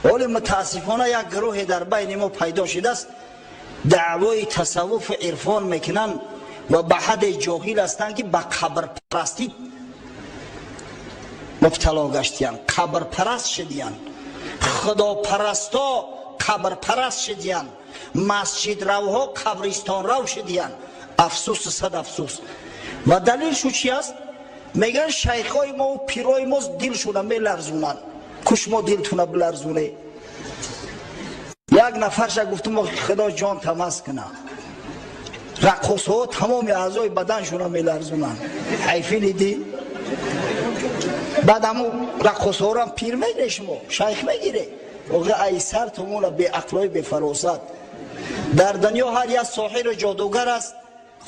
Вале мутаассифона як гурӯҳе дар байни мо пайдо шудааст, даъвои тасаввуфу ирфон мекунанд ва ба ҳадде ҷоҳил ҳастанд, ки ба қабрпарастӣ мубтало гаштиянд, қабрпараст шудиянд, худопарасто қабрпараст шудиянд, масҷидравҳо қабристонрав шудиянд. Афсӯсу сад афсӯс. Ва далелшу чи аст? Мегӯянд, шайхҳои мо пирои мо дилшуна меларзонанд. Куш мо дилтуна биларзоне? Як нафарша гуфтум: худо ҷон тамаз куна, раққосҳо тамоми аъзои баданшуна меларзонанд, ҳайфини дил. Баъд ҳаму раққосҳорам пир мегире, шумо шайх мегире. Оға, айсар тумона беақлои бефаросат. Дар дунё ҳар як соҳиру ҷодугар аст,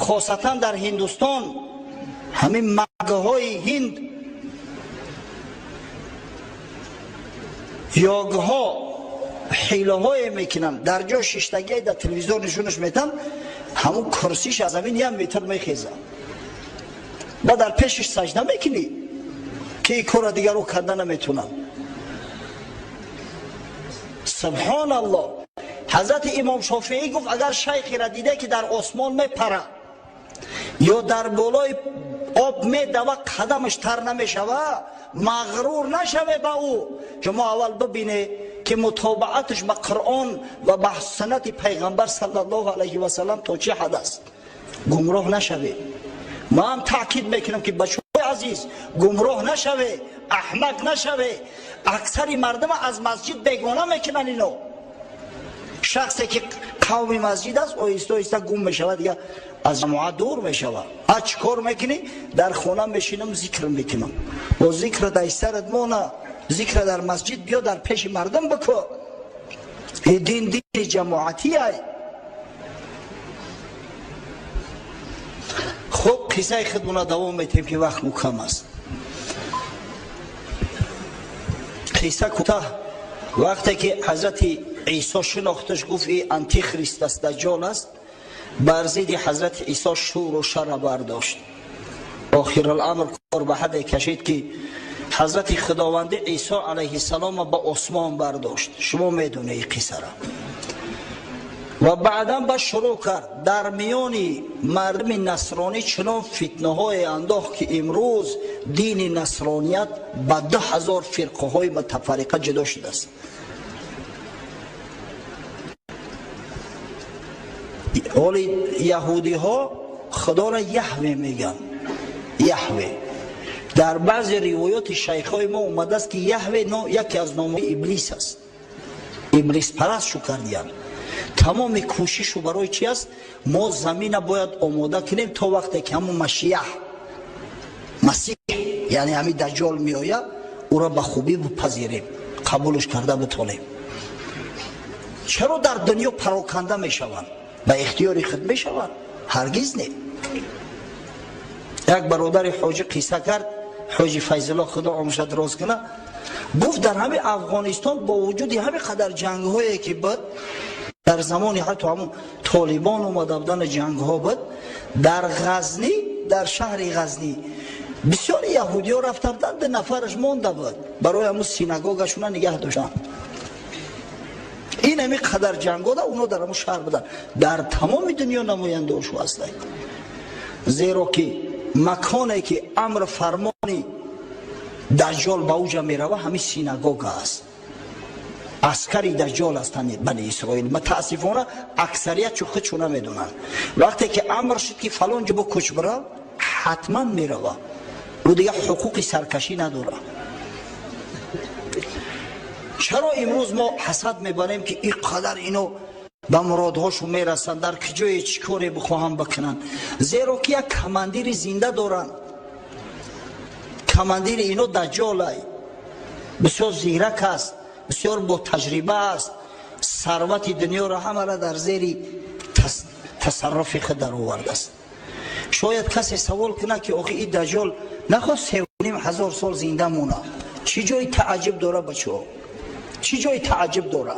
хосатан дар Ҳиндустон ҳамин магҳои ҳинд, йогҳо ҳилаҳое мекунанд. Дар ҷо шиштагие дар телевизор нишонаш метам, ҳамун курсиш аз замин як метр мехезад, ба дар пешиш сажда мекунӣ, ки ин корро дигаро карда наметунанд. Субҳоналлоҳ. Ҳазрати Имом Шофеӣ гуфт: агар шайхеро диде, ки дар осмон мепара ё дар болои об медава, қадамаш тар намешава, мағрур нашаве ба ӯ. Шумо аввал бибине, ки мутобааташ ба Қуръон ва ба суннати Пайғамбар саллаллоҳу алайҳи васаллам то чӣ ҳад аст, гумроҳ нашаве. Ман таъкид мекунам, ки бачаҳои азиз, гумроҳ нашаве, аҳмақ нашаве. Аксари мардума аз масҷид бегона мекунанд ино. Шахсе ки қавми масҷид аст, оҳиста оҳиста гум мешавад, дига аз ҷамоат дур мешавад. А чӣ кор мекунӣ? Дар хона мешинам, зикр мекунам. Бо зикр дар сарат мона, зикр дар масҷид биё, дар пеши мардум бикун. Дин дини ҷамоатӣ ай. Хуб, қиссаи худмона давом метем, ки вақт мукам аст. Қисса кӯтаҳ. Вақте ки ҳазрати Исо шинохташ, гуфт: и антихрист аст, даҷҷол аст, бар зидди ҳазрати Исо шӯру шара бардошт. Охируламр кор ба ҳадде кашид, ки ҳазрати худованди Исо алайҳиссалома ба осмон бардошт. Шумо медонед ин қиссара. Ва баъдан ба шурӯъ кард дар миёни мардуми насронӣ чунон фитнаҳое андохт, ки имрӯз дини насроният ба 2000 фирқаҳои мутафарриқа ҷудо шудааст. Ҳоли яҳудиҳо худоро Яҳве мегӯянд, Яҳве. Дар баъзе ривоёти шайхҳои мо омадааст, ки Яҳве яке аз номҳои Иблис аст. Иблиспараст шу кардиянд. Тамоми кӯшишу барои чи аст? Мо замина бояд омода кунем, то вақте ки ҳамун Машияҳ, Масиҳ, яъне ҳамин даҷҷол меояд, ӯро ба хубӣ бипазирем, қабулш карда битонем. Чаро дар дунё пароканда мешаванд? Ба ихтиёри худ мешаванд? Ҳаргиз не. Як бародари ҳоҷӣ қисса кард, ҳоҷи Файзулло, худо умрша дароз кунад, гуфт: дар ҳамин Афғонистон бо вуҷуди ҳамин қадар ҷангҳое ки буд, дар замони ҳатто ҳамун толибон омада будани ҷангҳо буд, дар Ғазнӣ, дар шаҳри Ғазнӣ бисёри яҳудиҳо рафта буданд, ду нафараш монда буд, барои ҳамун синагогашуна нигаҳ доштанд. Ин ҳамин қадар ҷангҳо да оно дар ҳамун шаҳр буданд. Дар тамоми дунё намояндаошу ҳастанд, зеро ки маконе ки амр фармони даҷҷол ба уҷа мерава, ҳамин синагога аст. Аскари даҷҷол ҳастанд бани Исроил. Мутаассифона, аксарият чу худшу намедонанд. Вақте ки амр шуд, ки фалон ҷо кӯч бирав, ҳатман мерава, ӯ дигар ҳуқуқи саркашӣ надорад. Чаро имрӯз мо ҳасад мебарем, ки ин қадар ино ба муродҳошон мерасанд, дар куҷое чӣ коре бихоҳам бикунанд? Зеро ки як командири зинда доранд. Командири ино даҷҷолай, бисёр зирак аст, бисёр бо таҷриба аст, сарвати дунёро ҳамаро дар зери тасарруфи худ даровардааст. Шояд касе савол кунад, ки охи ин даҷҷол нахост 3500 сол зинда мона, чӣ ҷои тааҷҷуб дора? Бачаҳо, чӣ ҷои тааҷҷуб дора?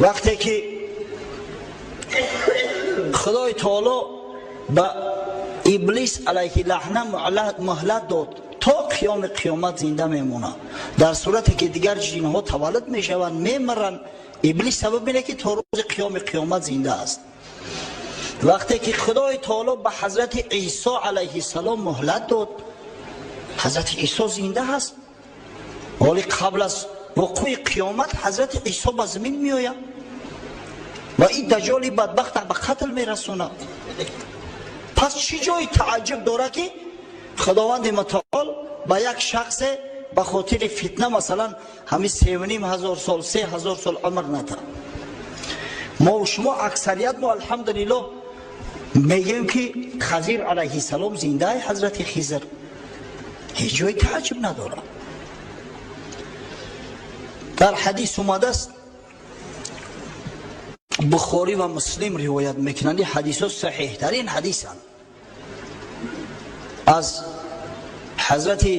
Вақте ки Худои Таоло ба Иблис алайҳи лаъна муҳлат дод то То қиёми қиёмат зинда мемонад. Дар сурате ки дигар ҷинҳо таваллуд мешаванд, мемиранд, Иблис сабаб ине ки то рӯзи қиёми қиёмат зинда аст. Вақте ки Худои Таоло ба Ҳазрати Исо алайҳиссалом муҳлат дод, Ҳазрати Исо зинда ҳаст. Ҳоли қабл аз вуқӯи қиёмат Ҳазрати Исо ба замин меояд ва ин Даҷҷоли бадбахт ба қатл мерасонад. Пас чӣ ҷои тааҷҷуб дорад, ки Худованди Мутаол ба як шахсе ба хотири фитна, масалан, ҳамин 3500 сол, 3000 сол умр надад? Мо шумо аксарият мо, алҳамдулиллоҳ, мегӯем, ки Хазир алайҳиссалом зиндаи, Ҳазрати Хизр, ҳеҷ ҷои тааҷҷуб надорад. Дар ҳадис омадааст, Бухорӣ ва Муслим ривоят мекунанд, ҳадисҳо саҳиҳтарин ҳадисанд, аз Ҳазрати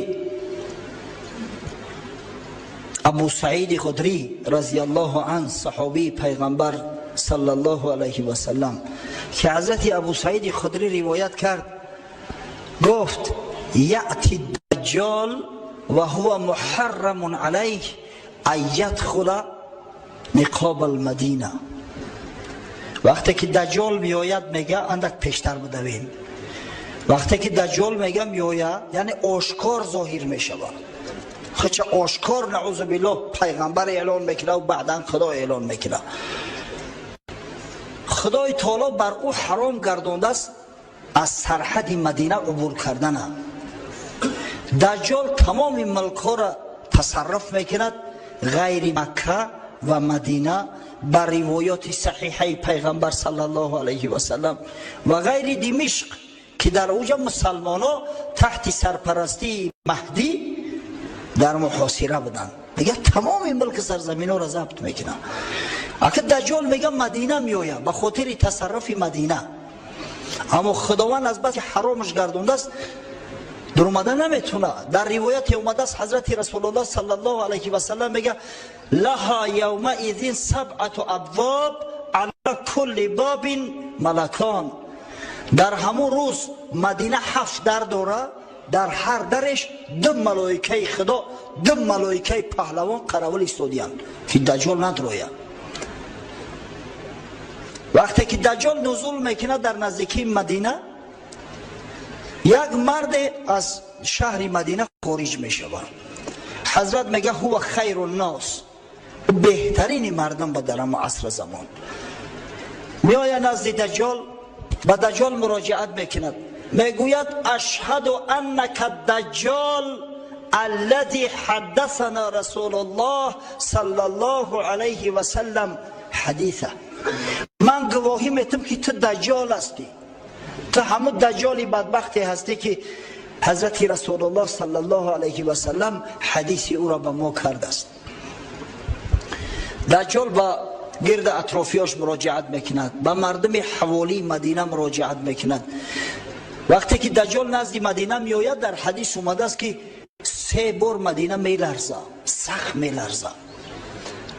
Абу Саиди Худрӣ разияллоҳу ан, саҳобии Пайғамбар саллаллоҳу алайҳи васаллам, ки Ҳазрати Абу Саиди Худрӣ ривоят кард, гуфт: яъти даҷҷол ва ҳува муҳаррамун алайҳ ан ядхула ниқоб алмадина. Вақте ки Даҷҷол меояд, мега, андак пештар будавем, вақте ки Даҷҷол мега меояд, яъне ошкор зоҳир мешавад, хача ошкор, наузу биллоҳ, пайғамбар эълон мекунад, баъдан Худо эълон мекунад. Худои Таоло бар ӯ ҳаром гардондааст аз сарҳади Мадина убур кардана. Даҷҷол тамоми мулкҳоро тасарруф мекунад ғайри Макка ва Мадина, ба ривоёти саҳиҳаи Пайғамбар саллаллоҳу алайҳи васаллам, ва ғайри Димишқ, ки дар уҷа мусалмонҳо таҳти сарпарастии Маҳдӣ дар муҳосира буданд. Мега, тамоми мулки сарзаминҳоро забт мекунад. Ака Даҷҷол, мега, Мадина меояд ба хотири тасарруфи Мадина, аммо Худованд аз бас ҳаромаш гардондааст, дуромада наметуна. Дар ривояте омадааст, Ҳазрати Расулуллоҳ саллаллоҳу алайҳи васаллам мега: лаҳа явмаизин сабъату абвоб, ала кулли бобин малакон. Дар ҳамун рӯз Мадина ҳафт дар дора, дар ҳар дареш ду малоикаи Худо, ду малоикаи паҳлавон қаравул истодиянд, ки Даҷҷол надрояд. Вақте ки Даҷҷол нузул мекунад, дар наздикии Мадина як марде аз шаҳри Мадина хориҷ мешавад. Ҳазрат мега: ҳува хайру ннос, беҳтарини мардум ба дар ҳамо асри замон. Меояд назди Даҷҷол, ба Даҷҷол муроҷиат мекунад, мегӯяд: ашҳаду аннака даҷҷол аллази ҳаддасана Расулуллоҳ саллаллоҳу алайҳи васаллам ҳадиса. Ман гувоҳӣ метам, ки ту Даҷҷол ҳастӣ, ту ҳамун Даҷҷоли бадбахте ҳастӣ, ки Ҳазрати Расулуллоҳ саллаллоҳу алайҳи васаллам ҳадиси ӯро ба мо кардааст. Даҷҷол ба гирди атрофиёш муроҷиат мекунад, ба мардуми ҳаволии Мадина муроҷиат мекунад. Вақте ки Даҷҷол назди Мадина меояд, дар ҳадис омадааст, ки се бор Мадина меларза, сахт меларза.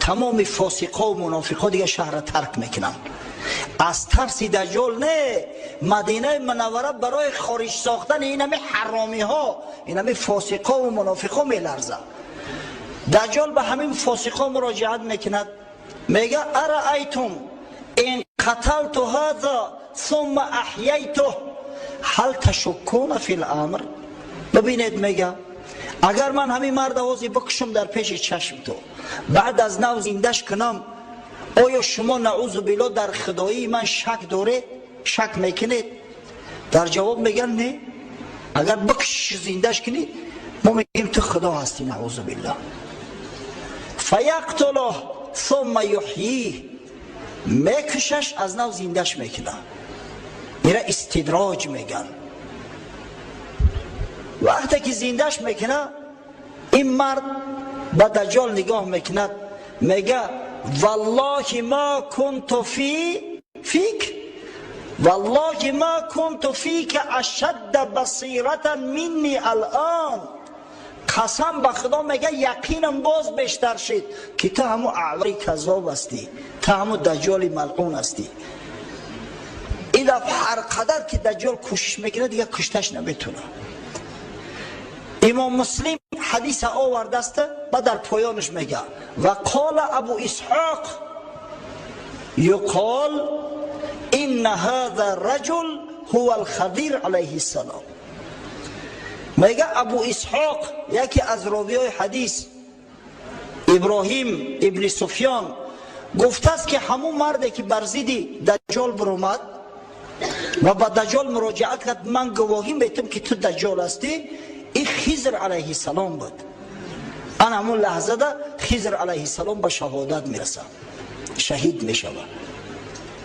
Тамоми фосиқо мунофиқо дига шаҳрра тарк мекунанд аз тарси Даҷҷол. Не, Мадинаи Мунаввара барои хориҷ сохтани инами ҳаромиҳо, инами фосиқову мунофиқо меларза. Даҷҷол ба ҳамин фосиқо муроҷиат мекунад, мега: араайтум ин қаталту ҳаза сумма аҳяйтуҳ, ҳал ташуккуна фи ламр? Бибинед, мега, агар ман ҳамин марда ҳозир бикушам дар пеши чашм ту, баъд аз нав зиндаш кунам, оё шумо, наузу билло, дар худоии ман шак доред, шак мекунед? Дар ҷавоб мегӯянд: не, агар бикуши, зиндаш кунӣ, мо мегӯем, ту худо ҳастӣ, наузу билло. Фаяқтулуҳ сумма юҳйих, мекушаш, аз нав зиндаш мекунад. Ира истидроҷ мегӯянд. Вақте ки зиндаш мекунад, ин мард ба Даҷҷол нигоҳ мекунад, мега: валлоҳи ма кунту фик, валлоҳи ма кунту фика ашадда басиратан минни алъон. Қасам ба Худо, мега, яқинам боз бештар шид, ки ту ҳамун аъвари каззоб ҳастӣ, ту ҳамун Даҷҷоли малъун ҳастӣ. Ин дафъа ҳар қадар ки Даҷҷол кӯшиш мекунад, дига кушташ наметунад. Имом Муслим ҳадиса овардаст ва дар поёнаш мега: ва қола Абу Исҳоқ юқол инна ҳаза раҷул ҳува алхадир алайҳи ссалом. Мега Абу Исҳоқ, яке аз ровиҳои ҳадис, Иброҳим ибни Суфён, гуфтааст, ки ҳамун марде ки бар зидди Даҷҷол биромад ва ба Даҷҷол муроҷиат кард, ман гувоҳӣ метам, ки ту Даҷҷол ҳастӣ, ин Хизр алайҳиссалом буд. Ана ҳамун лаҳзада Хизр алайҳиссалом ба шаҳодат мерасад, шаҳид мешавад.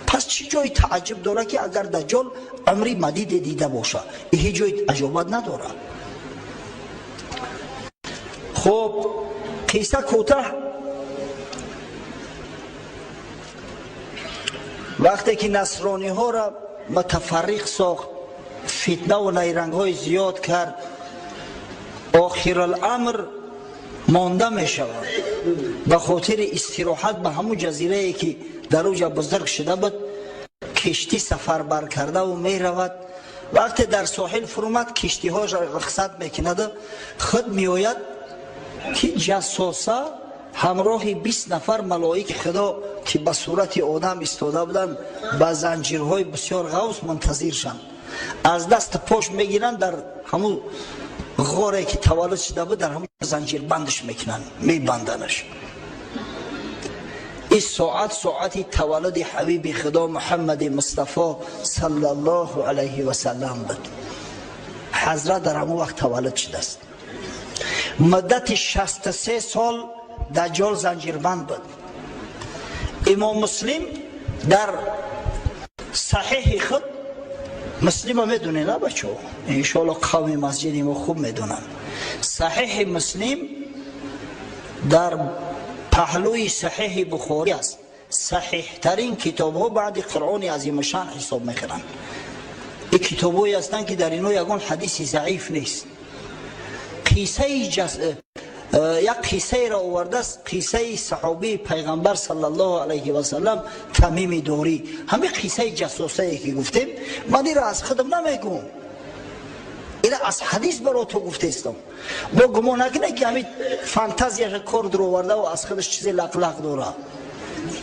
Пас чӣ ҷои тааҷҷуб дорад, ки агар Даҷҷол умри мадиде дида бошад? Ин ҳеҷ ҷои аҷобат надорад. Хуб, қисса кӯтаҳ. Вақте ки насрониҳоро мутафарриқ сохт, фитнаву найрангҳои зиёд кард, охируламр монда мешавад. Ба хотири истироҳат ба ҳамун ҷазирае, ки дар уҷа бузург шуда буд, киштӣ сафарбар кардаву меравад. Вақте дар соҳил фурӯмад, киштиҳоро рухсат мекунаду худ меояд, ки ҷассоса ҳамроҳи 20 нафар малоики Худо, ки ба сурати одам истода буданд, ба занҷирҳои бисёр ғавс мунтазиршанд. Аз даст пош мегиранд, дар ҳамун ғоре, ки таваллуд шуда буд, дар ҳамун занҷирбандаш мекунанд, мебанданаш. Ин соат соати таваллуди ҳабиби Худо Муҳаммади Мустафо саллаллоҳу алайҳи васаллам буд. Ҳазрат дар ҳамун вақт таваллуд шудааст. Муддати 63 сол Даҷҷол занҷирбанд буд. Имом Муслим дар саҳиҳи худ, Муслима медонед, на, бачаҳо? Иншоалло, қавми масҷиди мо хуб медонанд. Саҳиҳи Муслим дар паҳлӯи Саҳиҳи Бухорӣ аст. Саҳиҳтарин китобҳо баъди Қуръони азимушшан ҳисоб мехӯранд. Ин китобҳое ҳастанд, ки дар ино ягон ҳадиси заиф нест. Қиссаи як қиссаеро овардааст, қиссаи саҳобии пайғамбар саллаллоҳу алайҳи васаллам Тамими Дорӣ. Ҳамин қиссаи ҷассосае, ки гуфтем, ман инро аз худам намегӯм, ира аз ҳадис баро ту гуфтестам. Бо гумон накунед, ки ҳамин фантазияша кор дуровардаву аз худаш чизе лақлақ дорад.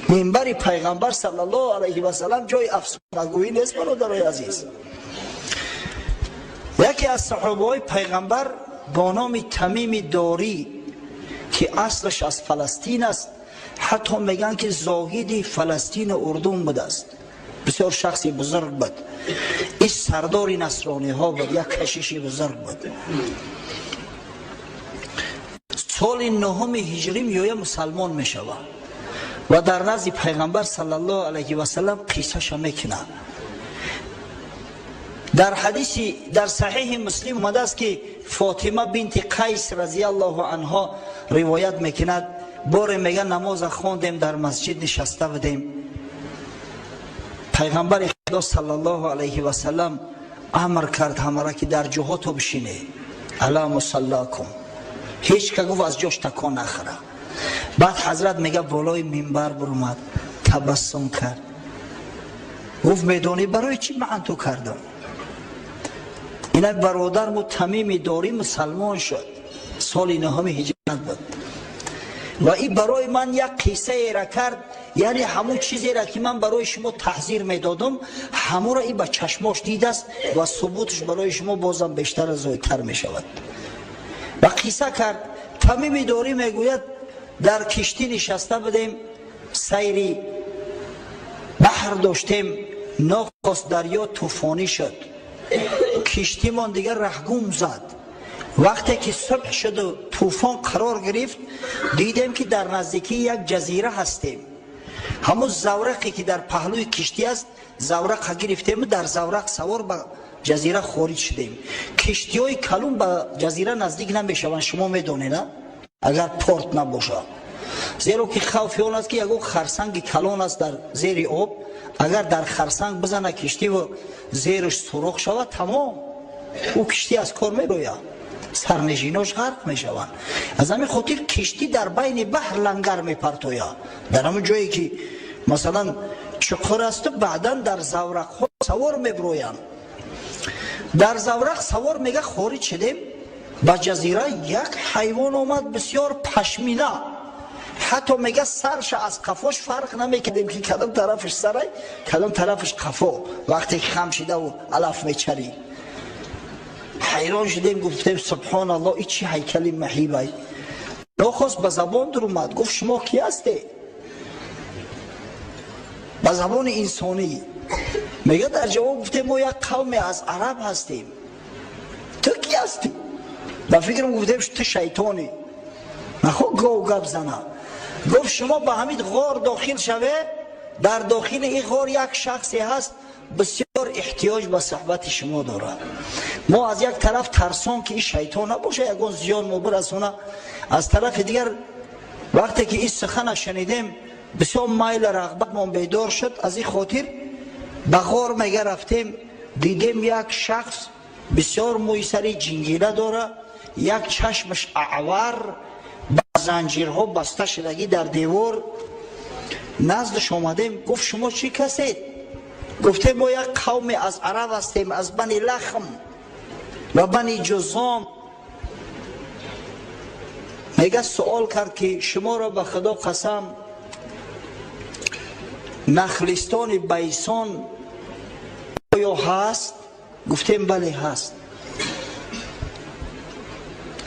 Минбари пайғамбар саллаллоҳу алайҳи васаллам ҷои афсонагӯӣ нест, бародарои азиз. Яке аз саҳобаҳои пайғамбар бо номи Тамими Дорӣ, ки аслаш аз Фаластин аст, ҳатто мегӯянд, ки зоҳиди Фаластину Урдун будааст, бисёр шахси бузург буд. Ин сардори насрониҳо буд, як кашиши бузург буд. Соли нуҳуми ҳиҷрӣ меоя, мусалмон мешавад ва дар назди пайғамбар саллаллоҳу алайҳи васаллам қиссаша мекунад. Дар ҳадиси дар Саҳиҳи Муслим омадааст, ки Фотима бинти Қайс разиаллоҳу анҳо ривоят мекунад: боре, мега, намоза хондем, дар масҷид нишаста будем. Пайғамбари Худо саллаллоҳу алайҳи васаллам амр кард ҳамара, ки дар ҷоҳото бишине, ала мусаллакум, ҳеҷ ка, гуфт, аз ҷош такон нахӯра. Баъд ҳазрат, мега, болои минбар бурумад, табассум кард, гуфт: «Медонӣ, барои чӣ ман ту кардам? Инак бародарму Тамими Дорӣ мусалмон шуд, соли нуҳуми ҳиҷрат буд ва ин барои ман як қиссаера кард, яъне ҳамун чизера, ки ман барои шумо таҳзир медодам, ҳамуро ин ба чашмош дидааст ва субуташ барои шумо бозам бештар зоидтар мешавад». Ва қисса кард. Тамими Дорӣ мегӯяд: «Дар киштӣ нишаста будем, сайри баҳр доштем. Нохост дарё тӯфонӣ шуд, киштимон дигар раҳгум зад. Вақте ки субҳ шуду тӯфон қарор гирифт, дидем, ки дар наздикии як ҷазира ҳастем. Ҳамун заврақе, ки дар паҳлӯи киштӣ аст, заврақа гирифтему дар заврақ савор ба ҷазира хориҷ шудем. Киштиҳои калун ба ҷазира наздик намешаванд, шумо медонед, агар порт набошад, зеро ки хавфи он аст, ки ягон харсанги калон аст дар зери об. Агар дар харсанг бизана киштиву зераш сурох шавад, тамом, ӯ киштӣ аз кор мерояд, сарнишинош ғарқ мешаванд. Аз ҳамин хотир киштӣ дар байни баҳр лангар мепартояд, дар ҳамон ҷое, ки масалан чуқур асту. Баъдан дар заврақҳо савор мебироянд. Дар заврақ савор, мега, хориҷ шудем. Ба ҷазира як ҳайвон омад бисёр пашмина, ҳатто мега сарша аз қафош фарқ намекардем ки кадом тарафаш сарай, кадом тарафаш қафо, вақте ки хам шидаву алаф мечарид. Ҳайрон шудем, гуфтем субҳоналлоҳ, ин чӣ ҳайкали маҳибай. Нохост ба забон дуромад, гуфт шумо кӣ ҳастед? Ба забони инсонӣ. Мега дар ҷавоб гуфтем мо як қавме аз араб ҳастем. Ту кӣ ҳастӣ? Ба фикрам гуфтем ту шайтонӣ. Нахо гов гап зана. Гуфт шумо ба ҳамин ғор дохил шаве, дар дохили ин ғор як шахсе ҳаст бисёр эҳтиёҷ ба суҳбати шумо дорад. Мо аз як тараф тарсон ки ин шайтон набоша, ягон зиён мо бирасона, аз тарафи дигар вақте ки ин сухана шунидем бисёр майл рағбатмон бедор шуд. Аз ин хотир ба ғор мега рафтем, дидем як шахс бисёр мӯи сари ҷингила дора, як чашмаш аъвар, ба занҷирҳо баста шудагӣ дар девор. Наздаш омадем, гуфт шумо чӣ касед? Гуфтем мо як қавме аз араб ҳастем, аз бани лахм ва бани ҷузом. Мега суол кард ки шуморо ба худо қасам, нахлистони байсон оё ҳаст? Гуфтем бале ҳаст.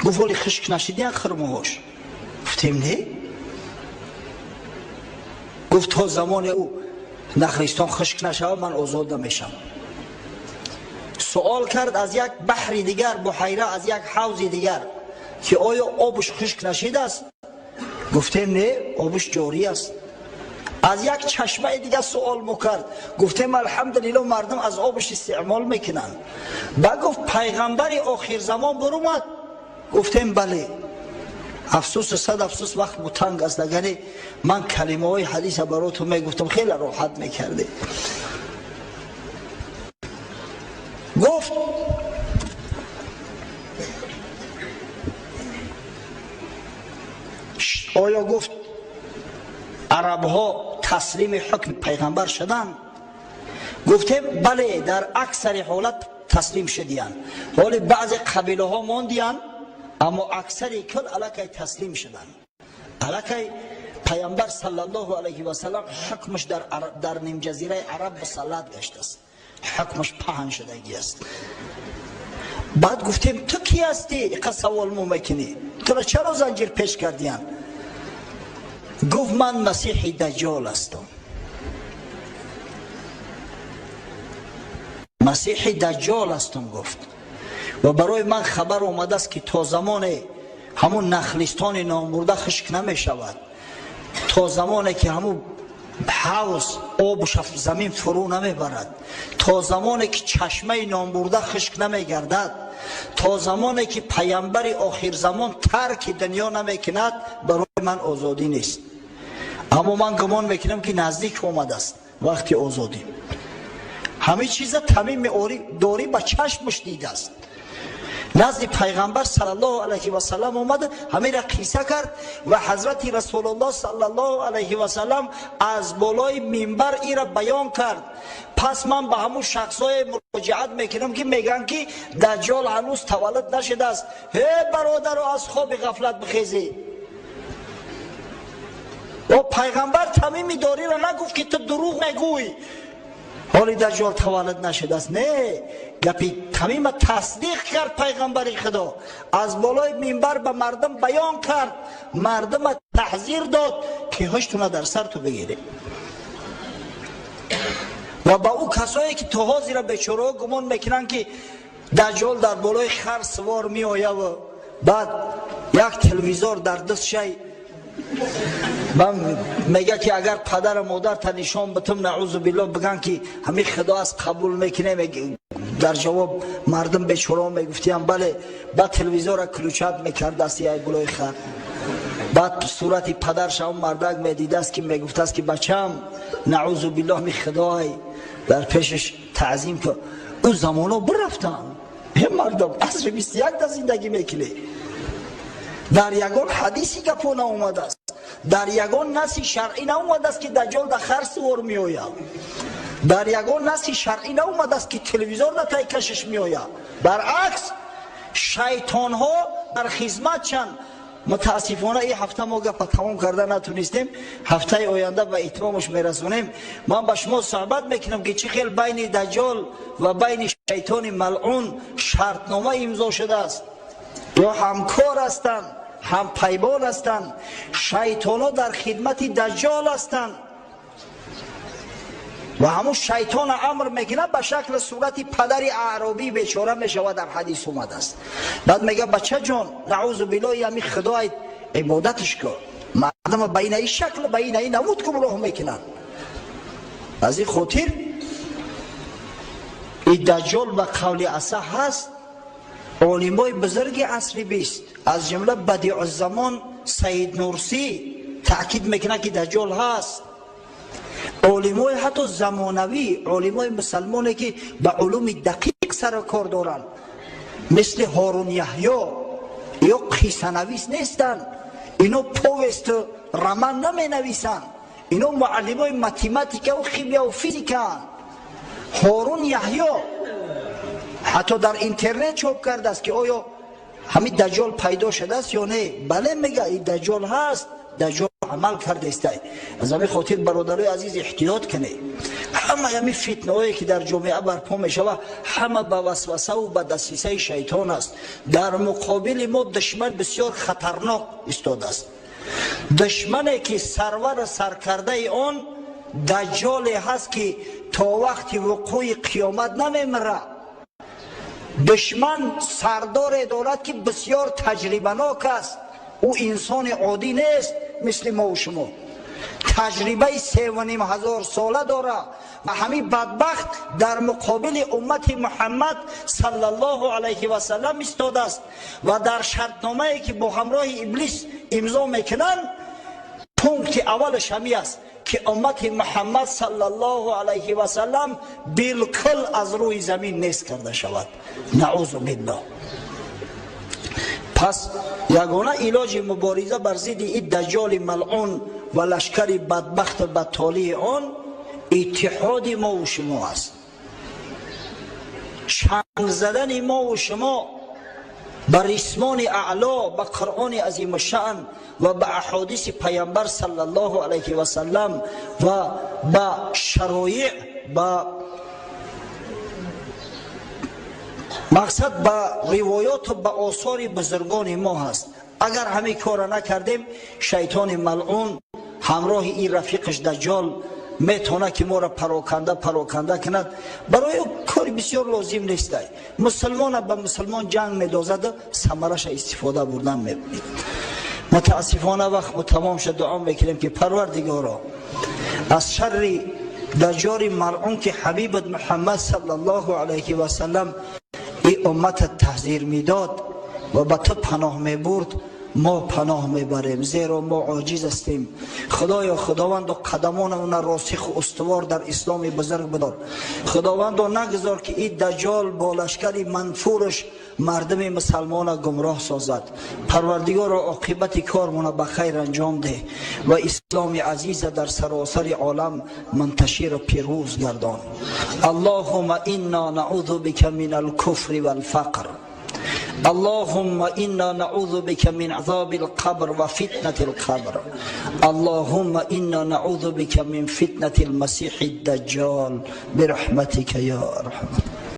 Гуфт ҳоли хушк нашидиян хурмоҳош? Гуфтем не. Гуфт то замоне ӯ нахлистон хушк нашавад ман озод намешавам. Суол кард аз як баҳри дигар, буҳайра, аз як ҳавзи дигар ки оё обш хушк нашидааст? Гуфтем не, обш ҷорӣ аст. Аз як чашмаи дигар суол мукард, гуфтем алҳамдулилло мардум аз обш истеъмол мекунанд. Ба гуфт пайғамбари охирзамон бурумад? Гуфтем бале. Афсӯс, сад афсӯс, вақт бутанг аст. Агаре ман калимаҳои ҳадиса баротон мегуфтам хеле роҳат мекардед. Гуфт оё гуфт арабҳо таслими ҳукми пайғамбар шуданд? Гуфтем бале, дар аксари ҳолат таслим шудиянд. Ҳоли баъзе қабилаҳо мондиянд, аммо аксари кул аллакай таслим шуданд. Аллакай пайғамбар саллаллоҳу алайҳи васаллам ҳукмаш дар нимҷазираи араб мусаллат гаштааст, ҳукмаш паҳн шудагӣ аст. Баъд гуфтем ту кӣ ҳастӣ? Иқа савол мо мекунӣ, туро чаро занҷир пеш кардиянд? Гуфт ман масиҳи даҷҷол ҳастам. Масиҳи даҷҷол ҳастам гуфт. Ва барои ман хабар омадааст ки то замоне ҳамун нахлистони номбурда хушк намешавад, то замоне ки ҳамун ҳавз обш замин фурӯ намебарад, то замоне ки чашмаи номбурда хушк намегардад, то замоне ки пайғамбари охирзамон тарки дунё намекунад, барои ман озодӣ нест. Аммо ман гумон мекунам ки наздик омадааст вақти озодӣ. Ҳамин чиза Тамими Дорӣ ба чашмаш дидааст. Назди пайғамбар саллаллоҳу алайҳи васаллам омада ҳаминра қисса кард ва ҳазрати расулуллоҳ саллаллоҳу алайҳи васаллам аз болои минбар ира баён кард. Пас ман ба ҳамун шахсҳое муроҷиат мекунам ки мегӯянд ки даҷҷол ҳанӯз таваллуд нашудааст. Ҳе бародаро, аз хоби ғафлат бихезед. О пайғамбар Тамими Дориро нагуфт ки ту дурӯғ мегӯй, ҳоли даҷҷол таваллуд нашудааст. Не, гапи Тамима тасдиқ кард пайғамбари худо, аз болои минбар ба мардум баён кард, мардума таҳзир дод ки ҳуштуна дар сар ту бигиред. Ва ба ӯ касое ки то ҳозира бечораҳо гумон мекунанд ки даҷҷол дар болои хар сувор меояву баъд як телевизор дар даст шай, ман мега ки агар падару модарта нишон битум, наъузу биллоҳ, биган ки ҳамин худо аст қабул мекунем, дар ҷавоб мардум бечораҳо мегуфтиянд бале. Баъд телевизора ключат мекардааст яй болои хар. Баъд сурати падарша он мардак медидааст ки мегуфтааст ки бачам, наъузу биллоҳ, ҳамин худой, дар пешаш таъзим кун. Ӯ замоно бирафтанд. Е мардум, асри 21 да зиндагӣ мекунед. Дар ягон ҳадиси гапо наомадааст, дар ягон наси шаръӣ наомадааст ки даҷҷол дар хар сувор меояд, дар ягон наси шаръӣ наомадааст ки телевизор дар тай кашиш меояд. Баръакс, Шайтонҳо дар хизматшанд. Мутаассифона ин ҳафта мо гапа тамом карда натунистем, ҳафтаи оянда ба итмомаш мерасонем. Ман ба шумо суҳбат мекунам ки чӣ хел байни даҷҷол ва байни шайтони малъун шартнома имзо шудааст, ё ҳамкор ҳастанд, ҳампаймон ҳастанд. Шайтонҳо дар хидмати даҷҷол ҳастанд ва ҳамун шайтон амр мекунад ба шакли сурати падари аъробӣ бечора мешавад, дар ҳадис омадааст. Баъд мега бача ҷон, наъузу биллоҳ, ҳами худой ибодатш кун, мардама ба инаи шакл, ба инаи намуд гумроҳ мекунанд. Аз ин хотир и даҷҷол ба қавли аса ҳаст. Олимои бузурги асри бист, аз ҷумла Бадиъуззамон Саид Нурсӣ таъкид мекунад ки даҷҷол ҳаст. Олимои ҳатто замонавӣ, олимои мусалмоне ки ба улуми дақиқ сару кор доранд, мисли Ҳорун Яҳё, ё қиссанавис нестанд, ино повесту роман наменависанд, ино муаллимои математикаву химияву физикаанд. Ҳорун Яҳё ҳатто дар интернет чоп кардааст ки оё ҳамин даҷҷол пайдо шудааст ё не. Бале, мега, ин даҷҷол ҳаст, даҷҷол амал кардааст. Аз ҳамин хотир бародарои азиз, эҳтиёт кунед. Ҳама ҳамин фитнаҳое ки дар ҷомеа барпо мешавад, ҳама ба васвасаву ба дасисаи шайтон аст. Дар муқобили мо душман бисёр хатарнок истодааст, душмане ки сарвару саркардаи он даҷҷоле ҳаст ки то вақти вуқӯи қиёмат намемирад. Душман сардоре дорад ки бисёр таҷрибанок аст. Ӯ инсони оддӣ нест мисли мову шумо, таҷрибаи 3500 сола дорад ва ҳамин бадбахт дар муқобили уммати Муҳаммад саллаллоҳу алайҳи васаллам истодааст ва дар шартномае ки бо ҳамроҳи иблис имзо мекунанд, пункти аввалаш ҳамин аст ки уммати Муҳаммад саллаллоҳу алайҳи васаллам билкул аз рӯи замин нест карда шавад, наъузу биллоҳ. Пас ягона илоҷи мубориза бар зидди ин даҷҷоли малъун ва лашкари бадбахту бадтолии он иттиҳоди мову шумо аст. Чанг задани мову шумо ба рисмони аъло, ба Қуръони азимушшаън ва ба аҳодиси Паямбар саллаллоҳу алайҳи васаллам ва ба шароиъ, ба мақсад, ба ривоёту ба осори бузургони мо ҳаст. Агар ҳамин корро накардем, шайтони малъун ҳамроҳи ин рафиқаш даҷҷол метавонад ки моро пароканда пароканда кунад. Барои ӯ кори бисёр лозим нестай. Мусулмона ба мусулмон ҷанг медозаду самараша истифода бурдан мебинед. Мутаассифона вақт тамом шуд. Дуо мекунем ки Парвардигоро, аз шарри даҷҷоли малъун ки ҳабибат Муҳаммад саллаллоҳу алайҳи васаллам ин уммата таҳзир медод ва ба ту паноҳ мебурд, мо паноҳ мебарем, зеро мо оҷиз ҳастем. Худоё, Худовандо, қадамонамона росиху устувор дар исломи бузург бидор. Худовандо, нагузор ки ин даҷҷол бо лашкари манфураш мардуми мусалмона гумроҳ созад. Парвардигоро, оқибати кормона ба хайр анҷом деҳ ва исломи азиза дар саросари олам мунташиру пирӯз гардон. Аллоҳума инна наъузу бика мин алкуфри валфақр. اللهم إنا نعوذ بك من عذاب القبر وفتنة القبر. اللهم إنا نعوذ بك من فتنة المسيح الدجال برحمتك يا أرحم.